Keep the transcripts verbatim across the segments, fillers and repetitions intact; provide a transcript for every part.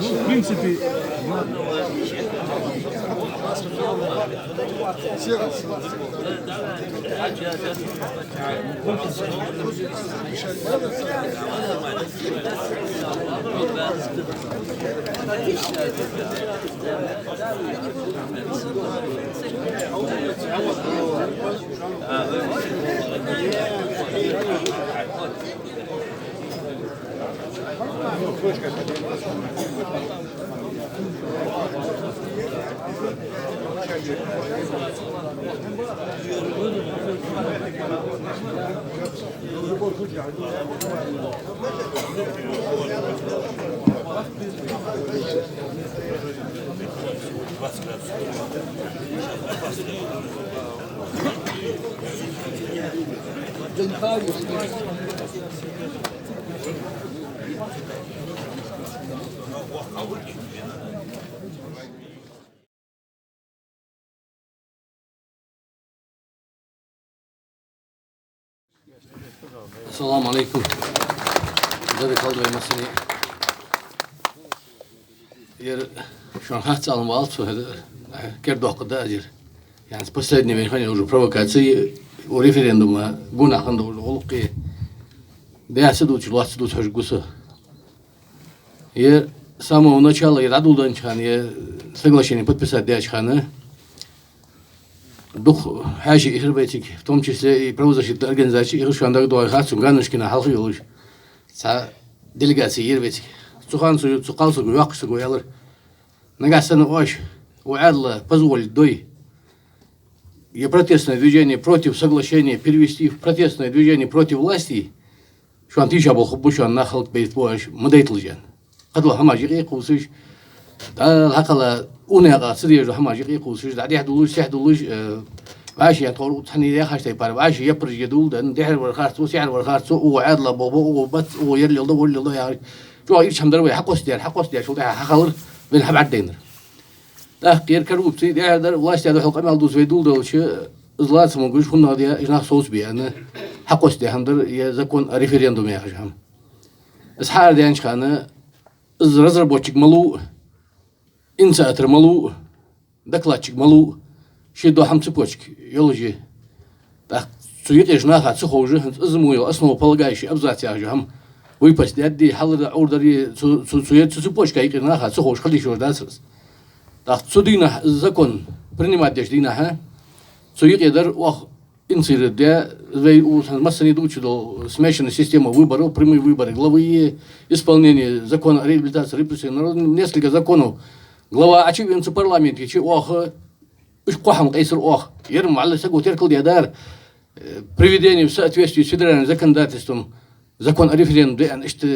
В принципе, Ассаламу Ӏалайкум. Деррига хьалдой массане. Ер шоана хатта цхьа ала валц, хӀара кердоккха да азир. ЯӀни последнее время хинна уже провокаци, у референдума гонахьа хинна долаш гӀулакхи. Даьца дувцаш, лоацца дувцаш хьожаргва со. Е с самого начала, е дӀадоладеннача хана, е соглашени подписать даьча хана, дукха хьаьший ихар вайцига, в том числе и правозащитни организацеш ихар, шоана дагадоагӀий хац сона, Ганнушкина хьалха йолаш цхьа делегаци яр вайцига. Цу хана цу, цу кхалсаго, йоккхача саго аьлар: «Нагахьа санна оаш укх Ӏаьдала позволить дой е протестное движение против соглашения перевести в протестное движение против власти, шоана тийшаболх хургба, шоана нах хӀалакбайта безаш ба оаш, ма дайталаш», аьнна. Кхыдола хӀамаш юкъе кхувсаш, Дала хьакхелла, укх наькъа ца дезаш дола хӀамаш юкъе кхувсаш, дӀадехьадувлаш, сехьадувлаш, э, вӀаши тхьовра цхьанне яхаш тайпара, вӀаши яппараш е дулдан, дехьара вар харцо, сехьара вар харцо, укхо Ӏаьдала бохабу, укхо бац, укхо ер леладу, вар леладу яхаш. ЧӀоагӀа ирча хӀама дар вай, хьакъост даьр, хьакъост даьр, шул тӀехьа хьахалар, вайна хьабӀаргадайнар. ТӀаккха ер коррупци, дехьара дар, властьтех духьал къамаьл дувца вай дулдалча, из лаца ма гуш, хӀуннагӀа де, из нах совцабе аьнна, хьакъост даь хӀама дар е закон о референдуме яхаш хӀама. Из хьаарадаьннача хана, из разработчик малув, инициатор малув, докладчик малув, ший дола хӀама цепочка йолаш я. ТӀаккха цу юкъерча наха ца ховш, хӀанз из мо йола основополагающий абзац яхаш хӀама выпасть даьдий, хьалара Ӏуйрдари, цу, цу, цу, цу цепочка юкъера наха ца ховш хила йиш йолаш дацар из. ТӀаккха цу дийнахьа, из закон принимать деча дийнахьа, цу юкъе дар оаха инициировать даь, вай укхаза массане дувцаш дола смешанная система выборов, прямые выборы главы, исполнение закона о реабилитации репрессированных народов, несколько законов. Глава Ӏочувена цу парламенте чу оаха, уж кхо хӀама къийсар оаха. Ер ма валлахӀи саго теркал даьдар, э, приведение в соответствие с федеральным законодательством закон о референдуме да аьнна, иштта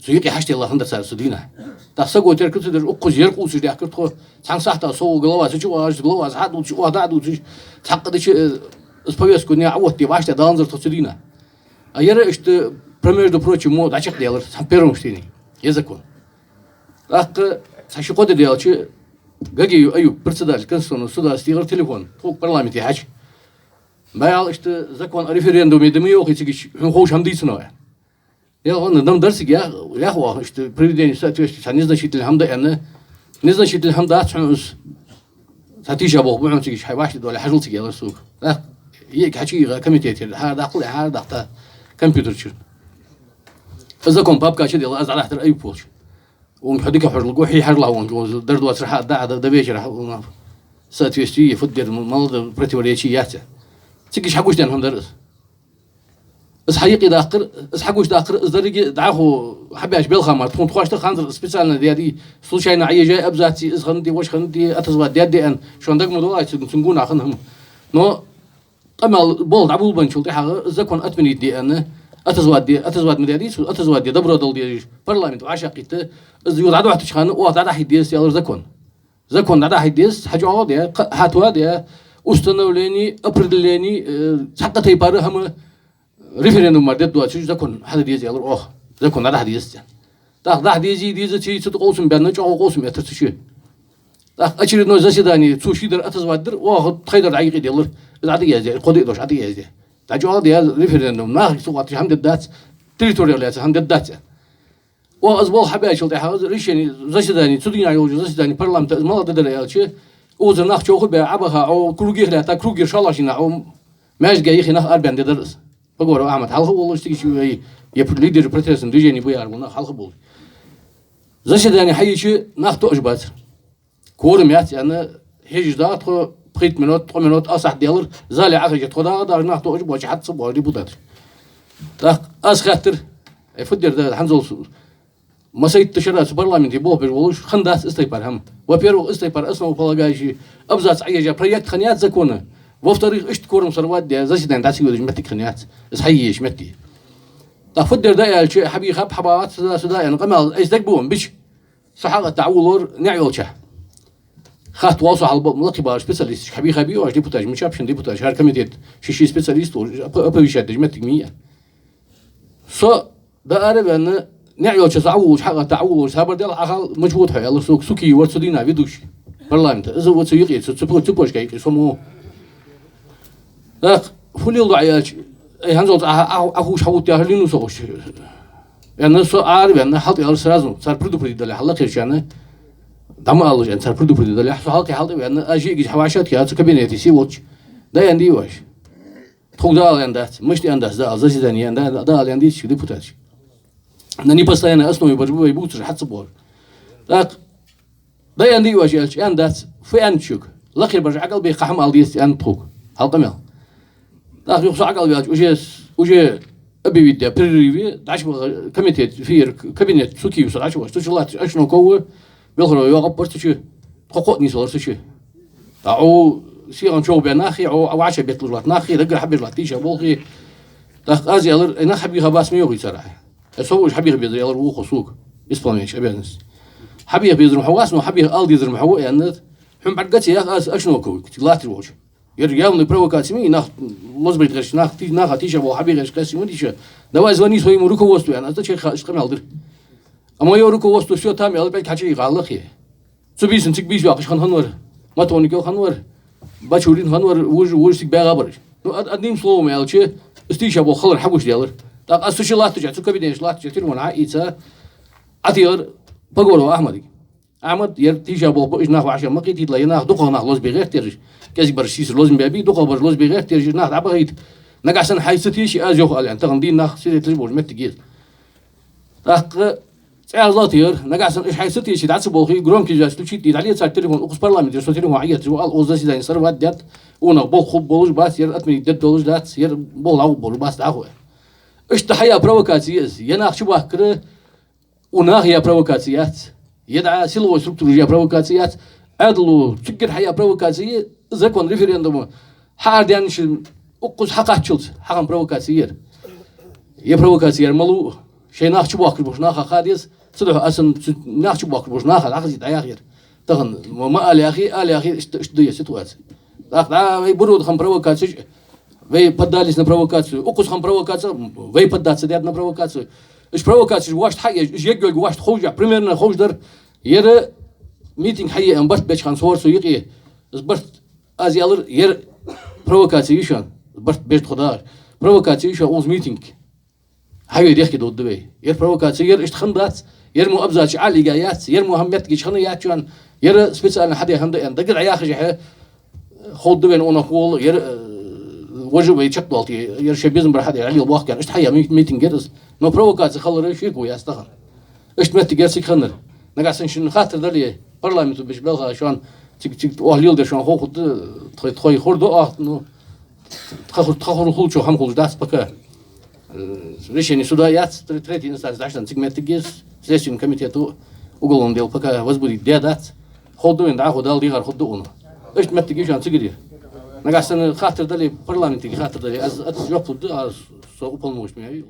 цу юкъе хьаштелла хиннадар цар цу дийнахьа. ТӀаккха саго теркал ца деш, укхаза ер къувсаш даьхкар тхо, цхьан сахьата сов глава ца чу вагӀаш, главас хьа а дувцаш, оаха дӀа а дувцаш, цхьаккха дича, э, из повестку дня а оттаде, вӀаштӀехьадаланзар тхо цу дийнахьа. А ер иштта, про-, между прочим, мо дӀачакхдаьлар цхьан первом чтении, ер закон. ТӀаккха цхьа-ши-кхо ди даьлча, Гагиев Аюп, председатель Конституционного суда, стигар телефон, тхога парламенте хьача. Баьл иштта закон о референдуме да ма йоахий цига, хьона ховш хӀама дийцар, аьнна. Е, ладно, дам дар цига, ях, ях оаха, иштта приведение в соответствие, цхьа незначительный хӀама да аьнна. Незначительный хӀама дац хьона из. Цхьа тийшаболх ба хьона цига, хьай вӀаштӀехьадоале хьажал цига, аьлар сога. ТӀаккха йиӀиг хьачуйийгӀа комитетера, хьарадаккхал, хьарадаккха компьютер чура. Из закон папка чу а делла, аз дӀадахьийтар Аюп волча. Укхунга хьо дика хьожалургва, хьий хьажалахь укхунга, укхаза дар доацар хьа а да, а да, до вечера хьа а, в соответствии, фу да ер, мала да противоречи яц. Цига хьагучадаьнна хӀама дар из. Из хьаюкъедаккхар, из хьагучадаккхар, из деррига дӀахо хьабаьча белха мара, тхона тхоашта ханзар специально даьдий, случайно Ӏоежай абзаци, из хиннадий, вож хиннадий, отозвать даьдий аьнна, шоана дага ма доагӀий, цун, цун гонахьа хинна хӀама. Но къамаьл бола дӀаболабенначул тӀехьагӀа закон отменить де аьнна, отозвать де, отозвать ма даьдий цо, отозвать де, добро дала дезаш, парламент вӀашагӀкхийтта, из юха дӀадохьийтача хана, оаха дӀадахьийта деза, аьлар закон. Закон дӀадахьийта деза, хьачӀоагӀа а даь, кха-, хьатоа а даь, установлени, определени, э, цхьаккха тайпара хӀама референдум мара дергдоацаш закон хьаде деза, аьлар оаха. Закон дӀадахьа деза аьнна. ТӀаккха дӀахьа дезий, дезаций, цу тӀа къовсам баьнна, чӀоагӀа къовсам эттар цу чу. ТӀаккха очередной заседание цу шийдар отозвать дир, оаха тхоайдар дӀаюкъеделар, из дӀа а яздаь, кхо ди а дош дӀа а яздаь. ДӀачӀоагӀа а даь референдум, нахага ца хоатташ хӀама дергдац, территоре лаьца хӀама дергдац аьнна. Оаха из болх хьабаьчул тӀехьагӀа, из решени, заседани, цу дийнахьа йолча заседани парламента из малагӀа дар аьлча, укхазара нах човхабаь, Ӏобаха, Ӏо круги хилийта, круги шоллагӀча дийнахьа, Ӏо маьждиге йихи нах арабаьнна дар из. Погоров Ахьмад хьалха волаш, цига вай, е пр-, лидер протестного движения ба яхаш бола нах хьалха болаш. Заседани хьайича, нах тоъаш бацар. Кворум яц аьнна, хьежаш да тхо, пхийтта минот, ткъо минот, ах сахьат даьлар, зале Ӏохайша тхо дагӀа, даже нах тоъаш боацаш, хьатӀа ца боагӀаш депутаташ. ТӀаккха аз хаьттар, э, фу дар да, хӀанзалца массайтта шера цу парламенте болх беш волаш, хиннадац из тайпара хӀама. Во-первых, из тайпара основополагающий абзац Ӏоежа проект хиннаяц закона. Во-вторых, иштта кворум сорвать даь, заседани дӀа ца йодаш моттиг хиннаяц. Из хьае езаш моттиг. ТӀаккха фу дар да аьлча, хьабийхаб, хьабагӀац, сюда, сюда, аьнна, къамаьл айса дагабу-м, бича. Со хьагӀатта Ӏоволавелар НеӀ йолча. Хатта вал со хьалба лакхе багӀача специалисташка, хьабийхабий оаш депутаташ, мичаб шун депутаташ, хӀара комитета ши-ши специалист волаш, ап-, оповещать деш моттиг ма йий. Со дӀаараваьнна, НеӀ йолча со Ӏоволавелча, хьагӀатта Ӏоволавелча, хабар даьлар, Ӏа хьал мича вода хьо, аьлар сога, Сукиев вар цу дийнахьа ведущий парламента. Из ва цу юкъе, цу, цу по-, цепочке юкъе, со мо. ТӀаккха фу леладу Ӏа аьлча, ай, хӀанзалца Ӏа, Ӏа, Ӏа ховш хьавода яхар лийннав со оаш. Аьнна, со араваьнна, хьалтӀаваьлар сразу, цар предупредить далехь, хьаллакхерчарна, дӀа ма алалаш аьнна, цар предупредить далехь, со хьалкхе хьалтӀаваьнна, аз жиъигича хьавӀашагӀкхийтта цу кабинете сий волча. ДӀаала аьнна дий оаш? Тхога дӀаала аьнна дац, мишта аьнна дац, дӀаала, заседани аьнна, дӀа-, дӀаала аьнна деций шуга депутаташка? На непостоянной основе бараш ба вай бувцараш, хьатӀа ца боагӀаш. ТӀаккха дӀааьнна дий оаш аьлча, аьнна дац, фу аьннад шуга? Лакхера бараш Ӏокъалбе, кхы хӀама ала дезац аьннад тхога, хьалкхе мел. ТӀаккха юха со Ӏокъалваьлча, уже с-, уже объявить даь перерыв, дӀачубаха комитет, фер, кабинет, Сукиев со дӀачубаха. Цу чу латташ Ашноков, Белхаров Якъуб вар цу чу, тхо кхоъ нийсвелар цу чу. ТӀаккха Ӏо сихагӀа човхабаь нахи, Ӏо вӀашагӀбетталуш латта нахи, даггара хьабеш латта тийша болхи. ТӀаккха аз аьлар, ай, нах хьабийха бац ма йоахий цар Ӏа. Э, со уж хьабийха безар, аьлар вокхо сога, исполняющий обязанности. Хьабийха безар-м хьо вац, но хьабийха ала дезар-м хьо ва, аьннад. Хьона бӀарга ца яха аз Ашноковга, цига латташ волча. Ер явная провокаци ма йий, нах лозабайта гӀерташ, нах ти-, наха тийша болх хьабийха гӀерташ кхестий ма дий шо. Давай звони своему руководству, аьнна, аз дӀачакхаьхача къамаьл дир. А моё руководство всё там, аьлар, пӀелг хьачуийккха лакхе. Цу бийсан цига бийса йоаккхаш хинна хиннавар, Матоников хиннавар, Бачурин хиннавар, вож, вож цига багӀа бараш. Ну, од-, одним словом аьлча, из тийша болх хилар хьагуш даьлар. ТӀаккха аз цу чу латтача, цу кабинете латтача, телефон хьаийца, Ӏотехар Погоров Ахьмадага. Ахьмад, ер тийша болх ба, уж нах вӀашагӀ ма кхетийталахь, ер нах дукхагӀа нах лозабе гӀерташ ераш. КӀезига бараш сийсара лозабаьбий, дукхагӀа бараш лозабе гӀерташ ераш, уж нах дӀабахийта. Нагахьа санна хьайца теший, аз йоах ала аьнна, тахан дийна нах свидетелаш болча моттиге. ТӀаккха цӀаьхха латар, нагахьа санна уж хьайца теший, дӀа ца болхий, громкий связь включить де, дӀале цар телефон, укхаза парламентера со телефон Ӏоетташ ва, ала, укхаза заседани сорвать даьд, унах болх хургболаш бац, ер отменить дергдолаш дац, ер болх дӀахургболаш бац, дӀахо. Иштта хьаяь провокаци я из, е нах чубахкар, у нах яь провокаци яц. Е дӀа силовой структураш яь провокаци яц. Ӏаьдало циггара хьаяь провокаци, закон референдума хьаарадаьннача, укхаза хьакхаччалца хьахинна провокаци я ер. Е провокаци яр малув, шоай нах чубохкаш болча наха ха деза, цудухьа аз санна цу нах чубохкаш болча наха дӀахазийта дӀаяхар. Тахан ма, ма ала яхий, ала яхий, иштта, иштта да ер ситуаци. ТӀаккха дӀа вай Буро хинна провокацеш, вай поддались на провокацию. Укхаза хинна провокаци, вай поддаться даьд на провокацию. Уж провокацеш вешта хьаеш, уж ергйолга вешта ховш, примерно ховш дар. Ер митинг хьае аьнна барт беча хана со вар цу юкъе. Из барт, аз аьлар, ер провокаци я шоана, барт беш тхо дагӀар. Провокаци я шоана укхаза митинг хьаве дехке довргда вай. Ер провокаци, ер иштта хиннадац, ер мо абзац Ӏолийга яц, ер мо хӀама моттигаш хинна яц шоана, ер специально хьадаь хӀама да аьнна. Даггара Ӏояхаш хье, ховргда вайна унах вола, ер, э, вож вай чакхдоалийте, ер шоай безам бар хьадаь, Ӏалил бохкан, иштта хьаяь ми-, митинг яр из. Но провокаци хилар шеко яц тахан. Иштта моттиг яр цига хиннар. Нагахьа санна шун хаттар дале, парламенто беча белха шоана цига, цига оаха леладер шоана хов хургда, тхоай, тхоай хургда оаха, ну, тха хур-, тха хур-, хулачох хӀама хулаш дац пока. Э, решени суда яц, тре-, третий инстанце дӀаштан цига моттиг я из, Следственный комитето уголовное дело пока возбудить даь дац. Ховргда вайна дӀахо, Дала дийхар хургда укхунна. Иштта моттиг я шоана цигара. Нагахьа санна хаттар дале, парламентага хаттар дале, аз, аз жоп лургда, аз со уполномоченный ма вий.